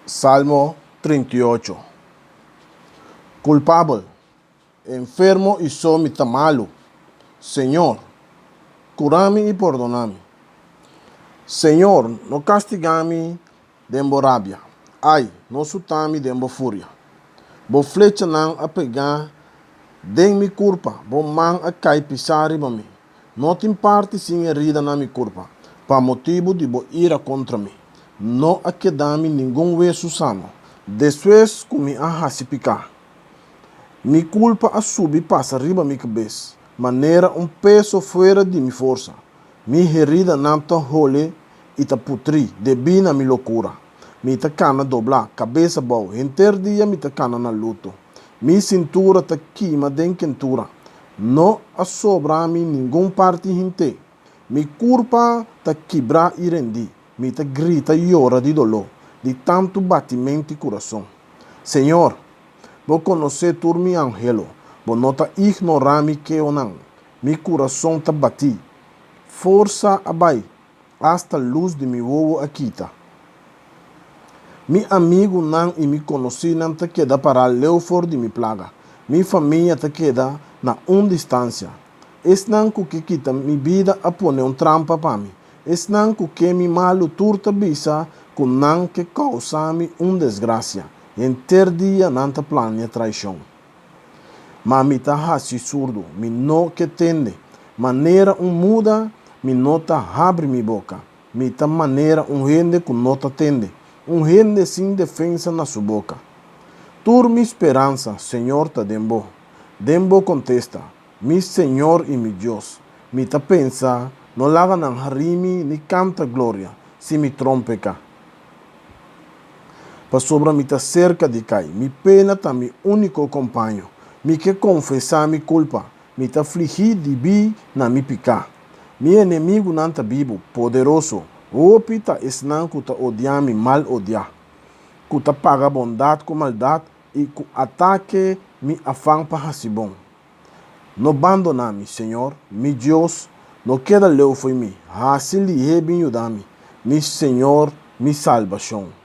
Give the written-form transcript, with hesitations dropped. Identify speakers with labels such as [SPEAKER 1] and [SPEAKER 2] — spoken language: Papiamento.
[SPEAKER 1] Salmo 38. Kulpabel, enfermo i so mi ta malu. Señor, kura mi i pordona mi. Señor, no kastigá mi den bo rabia. Ai, no suta mi den bo furia. Bo flechanan a pegá den mi kurpa, bo man a kai pisá riba mi. No tin parti sin herida na mi kurpa, pa motibu di bo ira kontra mi. No a keda mi ningun wesu sano, despues ku mi a hasi piká. Mi kulpa a subi pasa riba mi kabes, manera un peso fuera di mi forsa. Mi heridanan ta hole i ta putrí debí na mi lokura. Mi ta kana doblá, kabes abou, henter dia mi ta kana na luto. Mi sintura ta kima den kentura. No a sobra mi ningun parti hint'é. Mi kurpa ta kibrá i rendí. Mi ta grita yora di doló, di tantu batiment'i kurason. Señor, Bo konosé tur mi anhelo. Bo no ta ignorá mi keonan. Mi kurason ta batí. Forsa a bai, asta lus di mi wowo a kita. Mi amigunan i mi konosínan ta keda pará leu for di mi plaga. Mi famia ta keda na un distansia. Esnan ku ke kita mi bida a pone un trampa pa mi. Esnan ku ke mi malu tur ta bisa ku nan ke kousa mi un desgrasia. Henter dia nan ta plania traishon. Ma mi ta hasi surdu, mi no ke tende. Manera un muda, mi no ta habri mi boka. Mi ta manera un hende ku no ta tende, un hende sin defensa na su boka. Tur mi speransa, Señor, ta den bo. Den bo kontesta, mi Señor i mi Dios. Mi ta pensa, No laga nan hari mi ni kanta gloria si mi trompeká. Pasobra mi ta serka di kai, mi pena ta mi úniko kompaño. Mi ke konfesá mi kulpa, mi ta afligí dibí na mi piká. Mi enemigunan ta bibu, poderoso, hopi ta esnan ku ta odiá mi mal odiá, ku ta paga bondat ku maldat i ku atake mi afan pa hasi bon. No bandoná mi, Señor, mi Dios, no keda leu fo'i mi, hasi lihé bin yuda mi, mi Señor, mi salbashon.